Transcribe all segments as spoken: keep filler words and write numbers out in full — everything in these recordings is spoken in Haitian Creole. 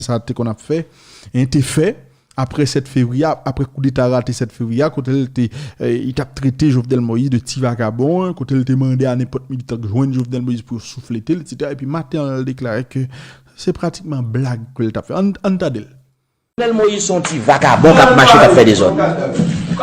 sa te konn ap fè, e te fè, apre sèt fevriye, apre koudeta rate sèt fevriye a, kote l te, eh, li t ap trete Jovenel Moïse de ti vakabon, kote l te mande a nenpòt militan k jwenn Jovenel Moïse pou yo souflete l, etsetera. Epi maten an, l deklare ke se pratikman blag ke l t ap fè. Ann, ann tande l. Jovenel Moïse se yon ti vakabon k ap mache, k ap fè dezòd.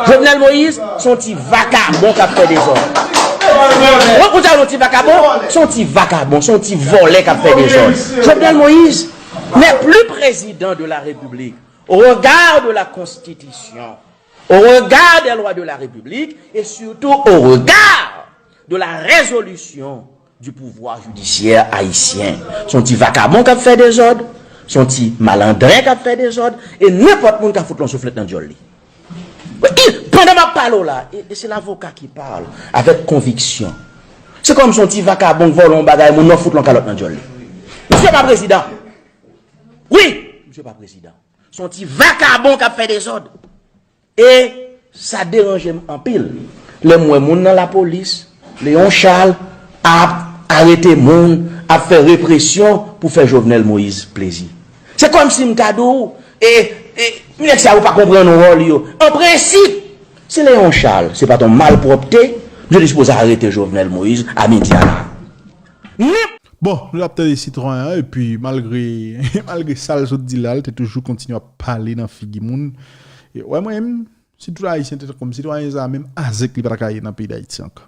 Jovenel Moïse se yon ti vakabon k ap fè dezòd. Ou, ou sa yon ti vakabon? Se yon ti vakabon, se yon ti vòlè k ap fè dezòd. Jovenel Moïse n'est plus président de la République. Au regard de la Constitution, au regard des lois de la République et surtout au regard de la résolution du pouvoir judiciaire haïtien. Se yon ti vakabon k ap fè dezòd, se yon ti malandren k ap fè dezòd, e nenpòt moun ka fout l yon souflèt nan dyòl li. Wi, pandan m ap pale w la, e, e se lavoka ki pale avèk konviksyon. Se kòm se yon ti vakabon k vòlè yon bagay moun nan, fout l yon kalòt nan dyòl li. Misye pa prezidan. Wi, misye pa prezidan. Se yon ti vakabon k ap fè dezòd. E sa deranje m anpil lè m wè moun nan lapolis, Léon Charles, ap arete moun, ap fè represyon pou fè Jovenel Moïse plezi. Se kòmsi m ta di w, e, e, nèg sa yo pa konprann wòl yo. An prensip, si Léon Charles se pa t yon malpwòpte, yo te sipoze arete Jovenel Moïse a midi a la. Nenp- Bon, nou t ap tande sitwayen an, epi malgre, malgre sa l sot di la, l te toujou kontinye ap pale nan figi moun. E, wè, mwen menm, si tout Ayisyen te tankou m, sitwayen sa a, menm azèk li pa ta ka ye nan peyi Dayiti ankò.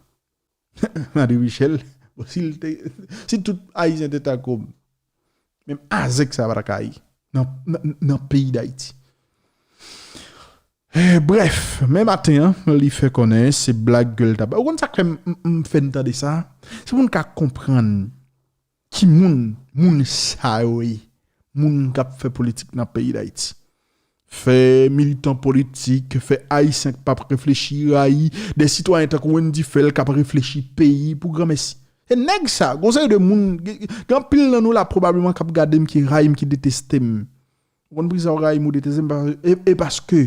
André Michel, bon, si l te, si tout Ayisyen te tankou m, menm azèk sa a pa ta ka ye nan, nan, nan peyi Dayiti. Eh, brèf, men maten an, li fè konnen se blag ke l t ap bay. Ou konn sa k fè m, m, m fè n tande sa? Se pou n ka konprann ki moun, moun sa yo ye. Moun k ap fè politik nan peyi Dayiti. Fè militan politik, fè Ayisyen k p ap reflechi, rayi de sitwayen tankou Wendy Phèl k ap reflechi peyi pou granmèsi. E nèg sa, gon seri de moun, gen, gen anpil nan nou la pwobableman k ap gade m, ki rayi m, ki deteste m. Ou konn poukisa w rayi m, ou deteste m, pa-, e, e paske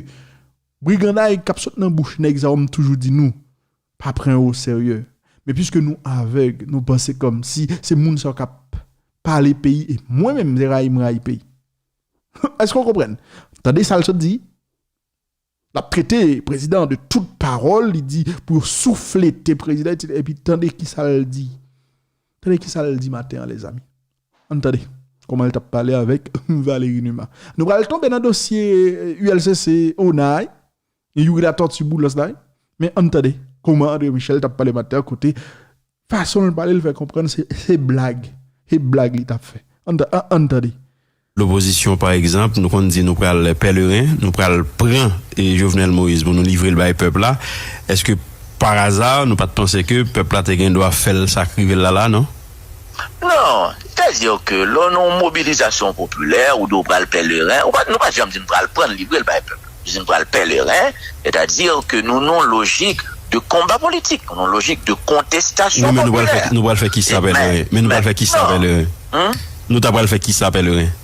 briganday k ap sot nan bouch nèg sa yo, m toujou di nou, pa pran yo oserye. Men piske nou avèg, nou panse kòmsi se moun sa yo k ap pale peyi, e mwen menm, se rayi m rayi peyi. Èske w konprann? Tande sa l sot di. L ap trete prezidan de tout pawòl, li di pou yo souflete prezidan, etsetera. Epi tande kisa l di. Tande kisa l di maten an, lèzanmi. Ann tande kòman l t ap pale avèk Valéry Numa. Nou pral tonbe nan dosye, eh, U L C C, ONA, Youri Latortue, Boulos la. Men ann tande kòman André Michel t ap pale maten an, kote fason l pale, l fè konprann se, se blag. Se blag li t ap fè. Ann ta-, an, ann tande. Lopozisyon, pa egzanp, nou konn di nou pral pèleren, nou pral pran, e, Jovenel Moïse pou nou livre l bay pèp la. Èske, pa aza, nou pa t panse ke pèp la te gen dwa fè l sa k rive l la la, non? Non, sètadi ke lè w nan yon mobilizasyon popilè, ou di w pral pèleren, ou pa, nou pa janm di n pral pran l, livre l bay pèp la. Nou di n pral pèleren, sètadi ke nou nan yon lojik de konba politik, nou nan yon lojik de kontestasyon popilè. Wi, men nou pral fè, nou pral fè kisa, pèleren? Men nou pral fè kisa, pèleren? Nou ta pral fè kisa, pèleren?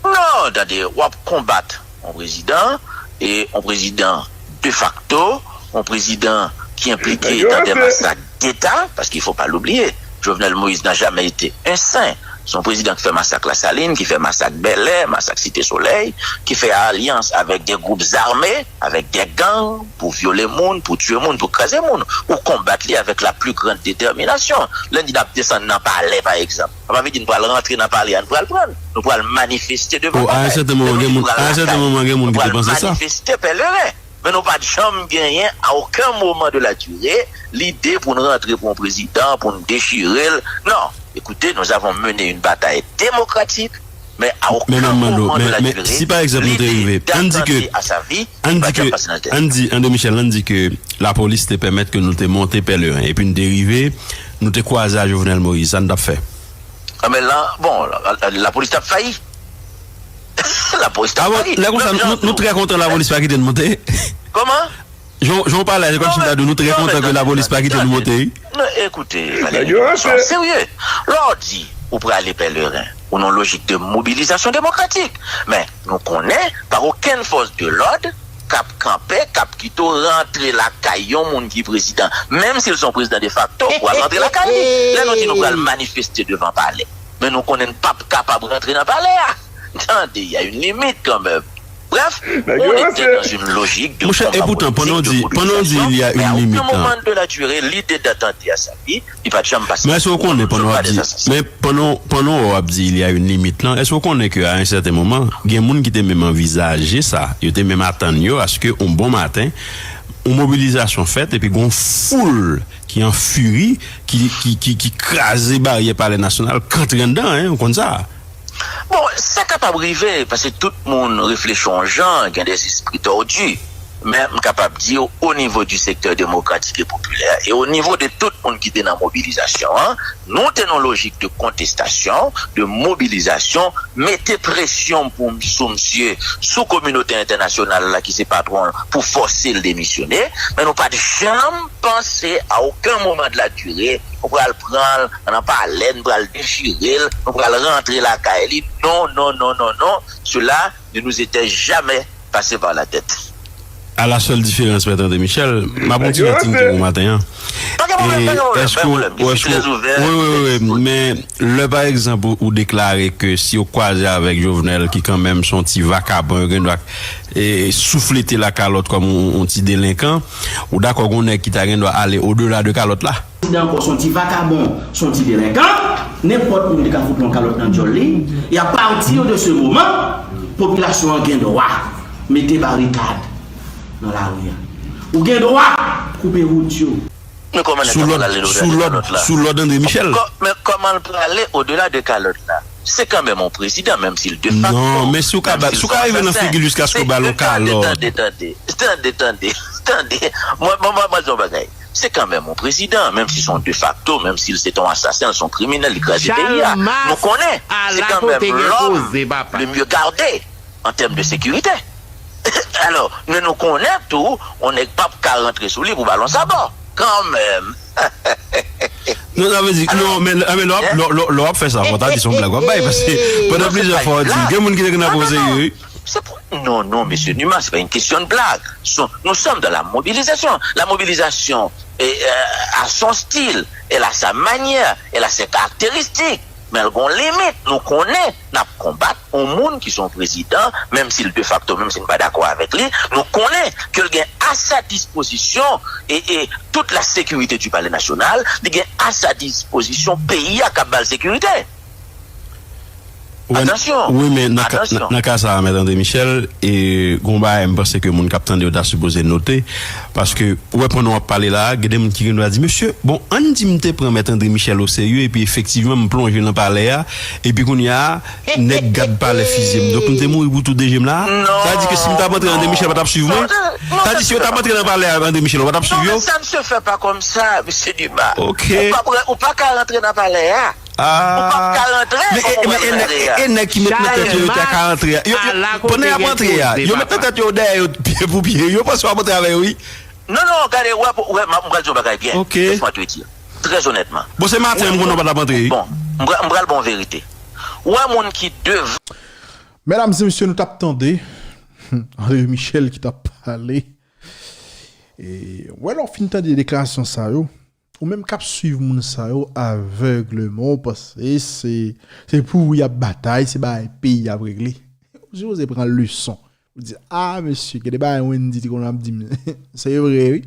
Non, tande, w ap konbat yon prezidan, e yon prezidan defakto, yon prezidan ki enplike dans des massacres d'État, paske il faut pas l'oublier, Jovenel Moïse n'a jamais été un saint. Se yon prezidan ki fè masak Lasalin, ki fè masak Bèlè, masak Site Solèy, ki fè alyans avèk de gwoup zame, avèk de gang, pou vyole moun, pou tiye moun, pou kraze moun. Ou konbat li avèk la plus grande détermination. Lè n di n ap desann nan palè, pa egzanp, sa pa vle di n pral rantre nan palè a, n pral pran l. Nou pral manifeste devan palè. Lè nou di n pral lakay, nou pral manifeste pèleren. Men nou pa t janm genyen, à aucun moment de la durée, lide pou n rantre pou yon prezidan, pou n dechire l. Non, écoutez, nous avons mené une bataille démocratique, mais à aucun moment de la durée, l'idée d'attenter à sa vie, li pa t janm pase nan tèt. Ann di, André Michel, ann di ke lapolis te pèmèt ke nou te monte pèleren, epi n te rive, nou te kwaze a Jovenel Moïse, sa n t ap fè? Ah, men la, bon, la, la, lapolis t ap fayi. Lapolis t ap fayi. Ah bon, lè konsa, nou, nou trè kontan lapolis pa kite n monte. Kòman? Jan, jan w pale a, se kòmsi m ta di w, nou trè kontan ke lapolis pa kite nou monte, wi. Non, ekoute, Valéry, sòy serye. Lè w di ou prale pèleren, ou nan lojik de mobilisation démocratique. Men, nou konnen, pa okenn fòs de lòd k ap kanpe, k ap kite w rantre lakay yon moun ki prezidan. Menm si l se yon prezidan defakto, ou pral rantre lakay li. Lè nou di nou pral manifeste devan palè, men nou konnen n p ap kapab rantre nan palè a. Attendez, il y a une limite quand même. Bref, on était dans une logique de combat politique, de mobilisation, mais à aucun moment de la durée, l'idée d'attenter à sa vie, li pa t janm pase. Men èske w konnen pandan w ap di, men pandan, pandan w ap di il y a une limite lan, èske w konnen ke a yon sèten moman, gen moun ki te menm anvizaje sa, yo te menm atann yo aske yon bon maten, yon mobilizasyon fèt, epi gen yon foul ki an firi, ki, ki, ki, ki kraze baryè Palè Nasyonal, k antre anndan, en, ou konn sa? Bon, sa kapab rive, paske tout moun reflechi yon jan, gen des esprits tordus. Men m kapab di w, o nivo di sektè demokratik e popilè, e o nivo de tout moun ki te nan mobilizasyon an, nou te nan lojik de kontestasyon, de mobilizasyon, mete presyon pou, sou misye, sou kominote entènasyonal la ki se patwon l, pou fòse l demisyone. Men nou pa t janm panse, à aucun moment de la durée, nou pral pran l nan palè, nou pral dechire l, nou pral rantre lakay li. Non, non, non, non, non. Cela ne nous était jamais passé par la tête. À la seule différence, Mèt André Michel, m ap kontinye ap tande w maten an. Pa gen pwoblèm, pa gen pwoblèm, pa gen pwoblèm. Je suis très ouvert, très disponible. Wi, wi, wi, men lè, pa egzanp, ou, ou deklare ke si yo kwaze avèk Jovenel, ki kanmenm se yon ti vakabon, yo gen dwa, e, souflete lakalòt kòm yon, yon ti delenkan, ou dakò gen yon nèg ki ta gen dwa ale odela de kalòt la? Prezidan ankò se yon ti vakabon, se yon ti delenkan, nenpòt moun te ka fout yon kalòt nan djòl li, e à partir de ce moment, popilasyon an gen dwa mete barikad nan lari a. Ou gen dwa koupe wout yo. Men kòman nèg la pral ale odela de kalòt la? Sou lòd André Michel. Men kòman l prale odela de kalòt la? Se kanmenm yon prezidan, menm si l de facto, non, men si w ka, si w ka rive nan figi l jiskaske w ba l yon kalòt. Tande, tande, tande, tande, tande. Mwen, mwen, mwen, mwen di yon bagay. Se kanmenm yon prezidan, menm si se yon de facto, menm si l se t yon asasen, l se yon kriminèl, li kraze peyi a. Nou konnen, se kanmenm l'homme le mieux gardé en termes de sécurité. Alò, men nou konnen tou, yon nèg p ap ka rantre sou li pou ba l yon sabò. Kanmenm. Non, sa vle di, non, men, men lè w ap, lè, lè, lè w ap fè sa, fò w ta di se yon blag w ap bay, paske pandan plizyè fwa w di, gen moun ki te gen nan pran w serye, wi. C'est pour... Non, non, monsieur Numa, c'est pas une question de blague. Ce sont... Nous sommes dans la mobilisation. La mobilisation, eh, euh, a son style, elle a sa manière, elle a ses caractéristiques. Men l gon limit. Nou konnen n ap konbat yon moun ki se yon prezidan, menm si l de facto, menm si n pa dakò avèk li, nou konnen ke l gen à sa disposition et, et toute la sécurité du Palais National, li gen à sa disposition peyi a k ap ba l sekirite. Atansyon! Wi, men nan ka, nan, nan ka sa a, Mèt André Michel, e, gon bagay m panse ke moun k ap tande yo ta sipoze note, paske, ou wè, pandan w ap pale la a, gen de moun ki gen dwa di, mesye, bon, ann di m te pran Mèt André Michel oserye, epi efektivman, m plonje nan palè a, epi kounye a, nèg gad palè fizye m. Donk, m te mouri pou tou de je m la a? Sa vle di ke si m t ap antre, André Michel pa t ap swiv mwen? Sa vle di, si yo t ap antre nan palè a, André Michel, yo pa t ap swiv yo? Non, ça ne se fait pas comme ça, monsieur Dumas. Ok. Ou pa pre-, ou pa ka rantre nan palè a. Ou p ap ka rantre kòm ou pral rantre a. Men e, e, e nèg ki met nan tèt yo, yo te ka rantre a. Yo, yo, pandan y ap rantre a, yo met nan tèt yo dèyè yo, pye pou pye. Yo panse w ap rantre avè yo, wi. Non, non, gade, wè, wè, m ap, m pral di yon bagay byen. Ok. Laisse-moi te dire. Très honnêtement. Bon, se maten, m konnen w pa t ap rantre, wi. Bon, m pral, m pral ba w verite. Wè moun ki devan. Medam e mesye, nou t ap tande André Michel ki t ap pale. E, wè, lè w fin tande deklarasyon sa yo, ou menm k ap swiv moun sa yo avègleman, ou panse se, se pou y ap batay, se bagay peyi y ap regle. Ou sipoze pran leson. Ou di, a, mesye, gen de bagay Wendy te konn ap di m. Se vre, wi.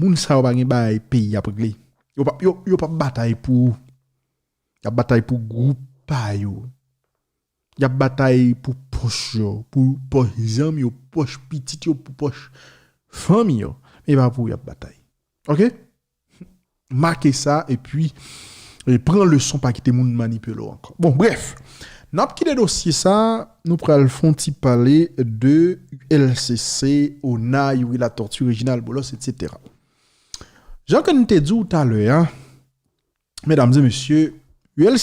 Moun sa yo pa gen bagay peyi y ap regle. Yo p ap, yo, yo p ap batay pou ou. Y ap batay pou gwoup pa yo. Y ap batay pou pòch yo, pou pòch zanmi yo, pòch pitit yo, pou pòch fanmi yo. Men e pa pou ou y ap batay. Ok? Make sa, epi, e pran leson, pa kite moun manipile w ankò. Bon, brèf, n ap kite dosye sa, nou pral fè yon ti pale de U L C C, ONA, Youri Latortue, Reginald Boulos, et cetera. Jan ke n te di w talè a, medam e mesye, U L C